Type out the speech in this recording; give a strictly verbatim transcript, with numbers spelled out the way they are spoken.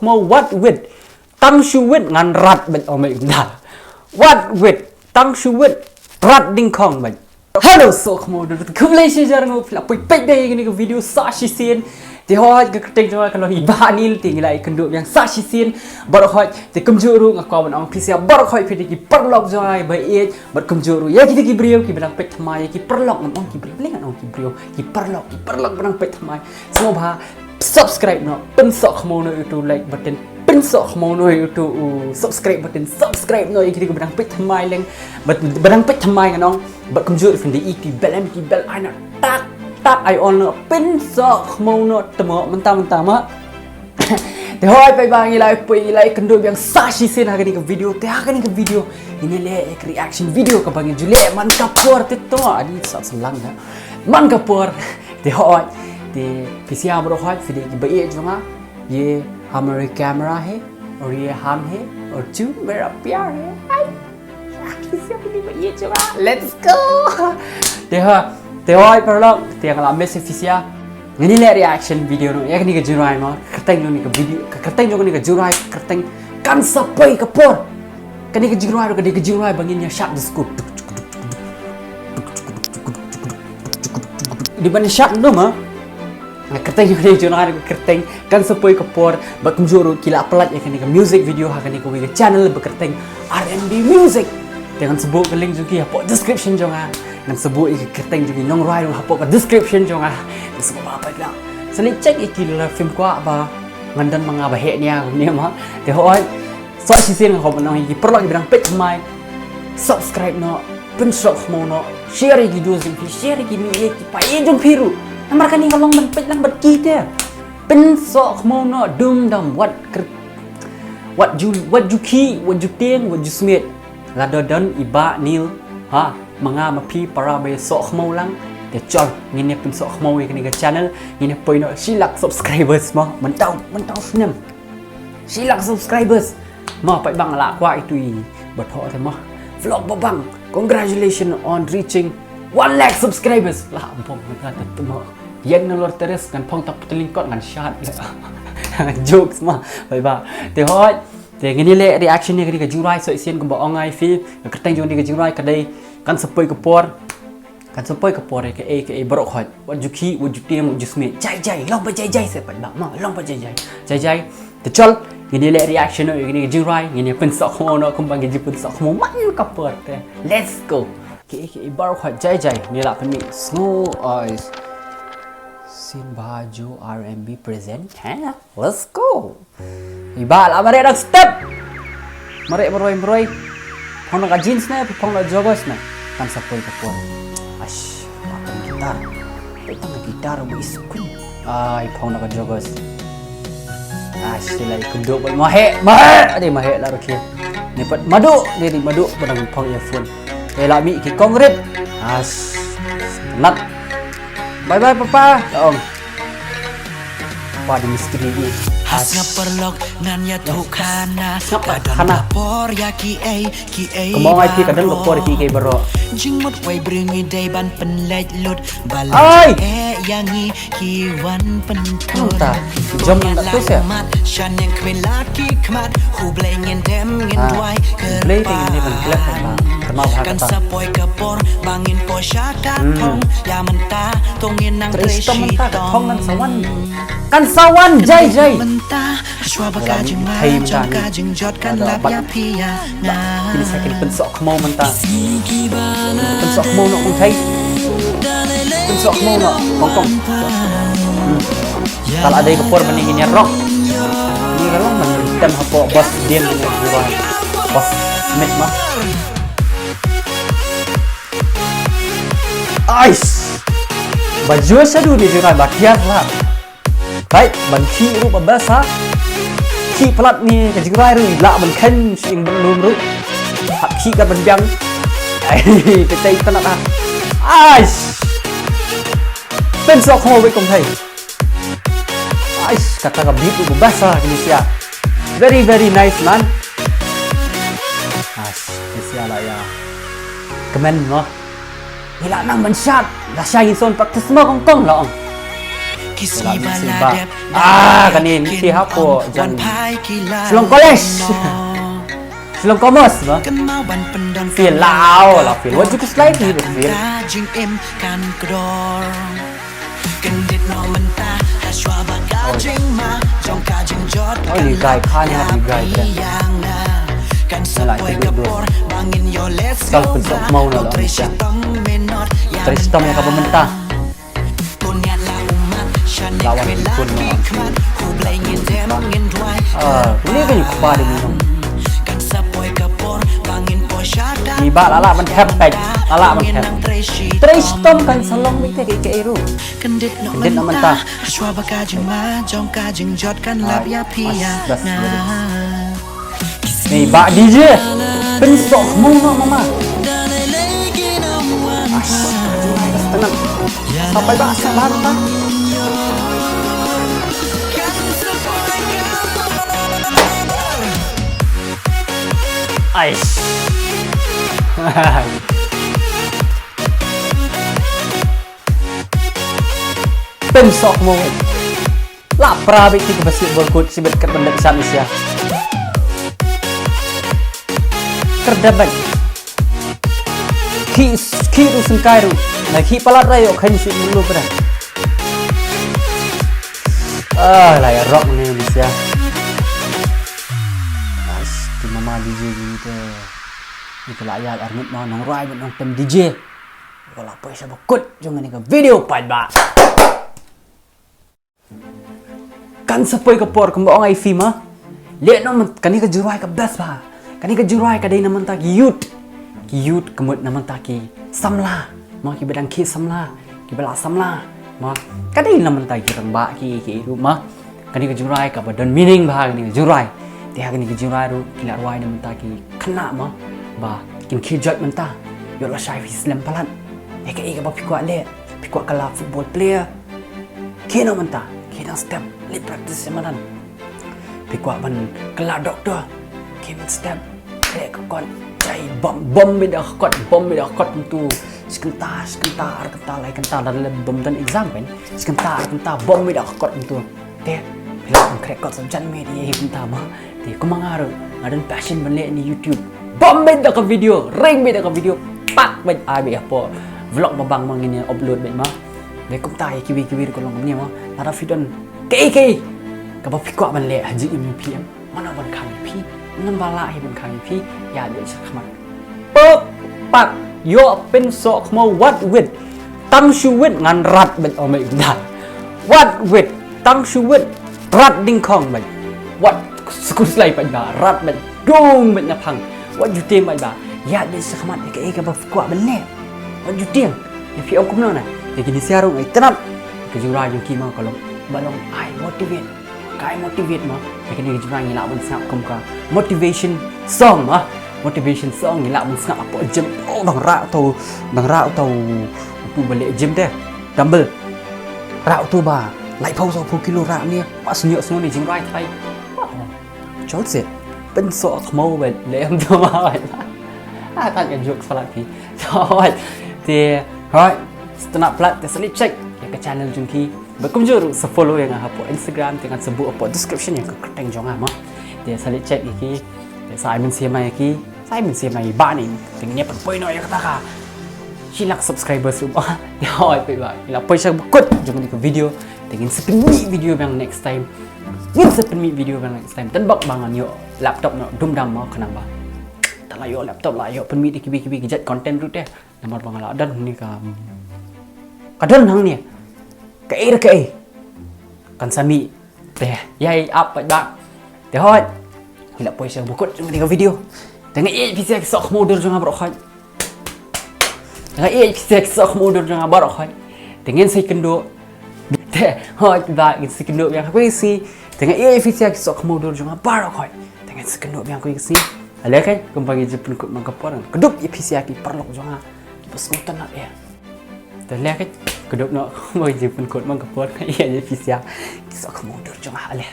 Mo wat wit. Tang shu wit ngan rat bad ong bad kumta. Wat wit. Tang shu wit. Rat ding khong bad. Hello, soh khmo, khublei shibun ïa ngi phi la poi peit ïa kane ka video sa shisien. Te hoi ka kyrteng jong nga ka long i Bah Nil, te ngi la ïakynduh biang sa shisien. Baroh hoi te kumjuh ruh nga kwah ban ong phi sha baroh hoi phi dei ki paralok jong nga ba ïeit. Bad kumjuh ruh ïa kita ki briew kiba dang peit thymmai, ïa ki paralok, ngam ong ki briew, lei ngan ong ki briew, ki paralok, ki paralok ba dang peit thymmai. Sngewbha subscribe noh, pynsoh khmo noh ïa uto u like button, pynsoh khmo noh ïa uto u subscribe button, subscribe noh ïa kita kiba dang peit thymmai leng, bad ba dang peit thymmai ngan ong, bad kumjuh ruh phin da i ki bell, em ki bell ai noh tak tak ai on noh, pynsoh khmo noh, te mo mynta mynta mo. Te hoi paidbah, ngi la poi, ngi la ïakynduh biang sa shisien ha kane ka video, te ha kane ka video ngin ïa leh ïa ka reaction video kaba ngi ju leh man ka por te to, adi sa sngewlang da. Man ka por, te hoi, te phi sha baroh hoi, phi dei kiba ïeit jong nga, ye hamare camera hai, aur ye hum hai, aur tu mera pyar hai. Ai. Phi sha phi dei kiba ïeit jong nga. Let's go. Te hoi, te hoi paralok, te nga la miss phi sha. Ngin ïa leh reaction video noh ïa kane ka jingrwai mo. Kyrteng jong kane ka video, ka kyrteng jong kane ka jingrwai, kyrteng Kan Sa Poi Ka Por. Kane ka jingrwai ruh ka dei ka jingrwai ba ngin ïa shad disco. Dei ban shad noh mo. Nga kyrteng jong kane ka jingrwai ruh ka kyrteng Kan Sa Poi Ka Por, bad kumjuh ruh ki la upload ïa kane ka music video ha kane kawei ka channel ba kyrteng R and B Music. Te ngan sa buh ka link jong ki hapoh description jong nga. Ngan sa buh ïa ka kyrteng jong ki nongrwai ruh hapoh ka description jong nga. Te sngewbha pat lah. Sa leit check ïa ki lada phim kwah ba ngan don ma nga ba heh nia kumne mo. Te hoi. Sa shisien nga kwah ban ong ïa ki paralok kiba dang peit thymmai. Subscribe noh, pynsoh khmo noh, share ïa ki dost jong phi, share ïa ki mei ïa ki pa ïeit jong phi ruh. Namar kane ka long ban peit lang bad ki te. Pynsoh khmo noh, dum dam wat kyrteng. Wat ju, wat ju khih, wat ju tieng, wat ju smiej. Lada don i Bah Nil, ha, ma nga ma phi para ba ïa soh khmo lang, te chol, ngin ïa pynsoh khmo ïa kane ka channel, ngin ïa poi noh shi lak subscribers mo, mynta, mynta u snem. Shi lak subscribers. Mo, paidbah, nga la kwah ïa itu i ba thoh te mo. Vlog Babang, congratulations on reaching one lakh subscribers. La bom nga te mo. Ïeng nalor terrace ngan phong ta putling kot ngan shad. Jokes mo, paidbah. Te hoi. Te ngin ïa leh reaction ïa kane ka jingrwai, soh shisien kumba ong nga ïa phi, ka kyrteng jong kane ka jingrwai ka dei Kan Sa Poi Ka Por. Kan Sa Poi Ka Por, aka, aka baroh khoit. Wat ju khih, wat ju tieng, wat ju smiej. Jai jai, long ba jai jai seh paidbah mo, long ba jai jai. Jai jai. Te chol, ngin ïa leh reaction noh ïa kane ka jingrwai, ngin ïa pynsoh khmo noh kumba ngi ju pynsoh khmo man ka por te. Let's go. Aka, aka baroh khoit, jai jai. Ngi la pynmih sngew, oi. Shin Bha Joe R and B present. Ha? Let's go. I Bah la mareh da ka step. Mareh marwei marwei. Phong da ka jeans ne, phong da ka joggers ne. Kan Sa Poi Ka Por. Ash, ba tang guitar. Ba tang guitar ba i skun. Ai, phong da ka joggers. Ash, te la i kynduh ba ma heh, ma heh. Ade ma heh la ruh ki. Ne pat madu, ne di madu ba dang phong earphone. Te la mih ki kong rit. Ash. Nat. Bye bye papa. La ong. Padi mistri ni. Has nga paralok ngan ïathuh khana. Ngap khana. Por ïa kiei kiei. Kumba ong ai phi ka don ka por ïa kiei kiei baroh. Jingmut wei briew ngi dei ban pynleit lut. Balei? Ai! Eh ïa ngi ki wan pyntur. Nangta jom nang da tu sia. Shan ïa khmih la ki khmat. Khublei ngin dem ngin duwai. Khublei te ngin dei ban klet ba. Kynmaw bha kata. Kan Sa Poi Ka Por ba ngin poi sha ka thong. Ïa mynta to ngin nang trei shitom. Trei shitom mynta ka thong kan sa wan. Kan sa wan jai jai. Mynta hashwa ba ka jingma jong ka jingjot kan lap ïa phi ïa nga. Kine sa kin pynsoh khmo mynta. Pynsoh khmo noh kong thei. Pynsoh khmo noh kong kong. Hmm. Tal adei ka por ba ngin ïa rock. Ni ka long ban tem hapoh bos dien ni ka. Bos Smith ma. Ais. Ba jua sadu ni jura ba tiar la. Bai, ban khih ruh ba best ha. Khih palat ni ka jingrai ruh, lah ban khein sing ban lum ruh. Hap khih ka ban biang. Ai, te te tanat ha. Ais. Pynsoh khmo wei kong thei. Ais, kata ka beat ruh ba best ha kine sia. Very, very nice man. Ais, kine sia la ïa. Kmen noh. Ngi la nang ban shad, la shai ngi son practice mo kong kong la ong. Ila mi si ba. Ah, kane ngi ki hapoh jan Shillong College. Shillong Commerce ba. Phi la, la phi wat ju khuslai phi ba phi. Oh, ni guy khan ha ni guy te. Ngi la ki du. Kal pun sok mau na la ni sa. Tristom ya ka ba mynta. Lawan pun no. Ah, ni ka yuk pa de ni no. Ni ba la la ban thep pek. La la ban thep. Tristom kan salong mi te ke ke eru. Kendit na mynta. Shwa ba ka jingma jong ka jingjot kan lap ya phi ya na. Ni ba D J. Pynsoh khmung noh mama. Sampai ba sa ba ta. Ais. Pynsoh mo. La pra bit ki ba sih bol kut sibit kat ban dep sam isia. Kerdep ban. Ki ki ru sengkai ru. Na ki palat rayo khan sih bulu kra. Ah, la ya rock ni isia. Ais, ki mama D J gitu. Itu la ya arngut ma nong rai ban nong tem D J. Ko la poi sa ba kut jong ni ka video pat ba. Kan sa poi ka por kumba ong ai phi ma. Leh noh kane ka jingrwai ka best ba. Kane ka jingrwai ka dei na mynta ki youth. Ki youth ka mut na mynta ki samla. Ma ki ba dang ki samla. Ki ba la samla. Ma ka dei na mynta ki rangbah ki ki ruh ma. Kane ka jingrwai ka ba don meaning ba kane ka jingrwai. Te ha kane ka jingrwai ruh ki la rwai na mynta ki khynnah ma. Ba kin ki jot mynta. Ïoh lashai phi slem palat. Ïa kaei kaba phi kwah leh. Phi kwah kylla football player. Ki na mynta, ki dang step, leh practice sha madan. Phi kwah ban kylla doctor, ki mynstep, leh ka kot, jai bom, bom beit da ka kot, bom beit da ka kot mynta. Shi kynta, shi kynta, ar kynta, lai kynta, lada leh bom don exam kan. Shi kynta, ar kynta, bom beit da ka kot mynta. Te, phi lah ban khreh kot sha jan miet ïa hi kynta ma. Te kumba nga ruh nga don passion ban leh ïa ni YouTube. Bom beit da ka video, ring beit da ka video. Pak beit ai beit hapoh vlog ba bang ma ngin ïa upload beit ma. Te kumta ïa kiwei kiwei ruh ka long kumne ma. Lada phi don kaei kaei kaba phi kwah ban leh ha jingim ïa phi em. Mano ban khang ïa phi. Mano ba lah hi ban khang ïa phi. Ïa leh sha khmat. Pok pak ïoh pynsoh khmo wat wit. Tang shu wit ngan rat beit ong beit kumta. Wat wit tang shu wit rat ding khong beit. Wat sku slai pat ba rat beit dung beit na phang. Wat ju tieng pat ba ïa beit sha khmat ïa kaei kaba phi kwah ban leh. Wat ju tieng ïa phi ong kumno na. Ïa kine sia ruh ngi tnat. Ka jingrai jong ki ma ka long ba long ai motivate. Ka ai motivate ma, ïa kane ka jingrwai ngi lah ban sngap kum ka motivation song ma. Motivation song ngi lah ban sngap hapoh gym. Oh, dang rah uto, dang rah uto. Uto ba leh gym te. Dumbbell. Rah uto ba laiphew sawphew kilo rah ne. Ba sngewsih ne jingrwai tai. Jol se. Pynsoh khmo ba leh em to ma ba. Ah, tan ka joke salat phi. Te, hoi. Stnap plat te sa leit check ïa ka channel jong ki. Ba kumjuh ruh sa follow ïa nga hapoh Instagram, te ngan sa buh hapoh description ïa ka kyrteng jong nga ma. Te sa leit check ïa ki, te sa ai mynsiem ïa ki, sa ai mynsiem ïa i Bah ni. Te ngin ïa pynpoi noh ïa kata ka shi lak subscribers ruh ma. Te hoi phi ba, ïa la poi sha ba kut jong kane ka video. Te ngin sa pynmih video biang next time. Ngin sa pynmih video biang next time. Tang ba ngan ïoh laptop noh dum dam ma khnang ba. Te la ïoh laptop la ïoh pynmih da kiwei kiwei ki jait content ruh te. Namar ba nga la don hangne ka, ka don hangne kaei re kaei kan sa mih. Te ïa ap pat ba te hoi. Ngi la poi sha ba kut jong kane ka video. Te nga ïeit phi sa ki soh khmo dur jong nga baroh hoi. Te nga ïeit phi sa ki soh khmo dur jong nga baroh hoi. Te ngin sa ïakynduh. Te hoi ba ngin sa ïakynduh biang ha kawei ka sngi. Te nga ïeit phi sa ki soh khmo dur jong nga baroh hoi. Te ngin sa ïakynduh biang ha kawei ka sngi. Ale kai kumba ngi jingpynkut man ka por. Kdup ïa phi sa ki paralok jong nga. Ba sngewtynnat ïa. Te leh ka kdup noh ba jingpynkut man ka por ïa phi sa ki soh khmo dur jong nga leh.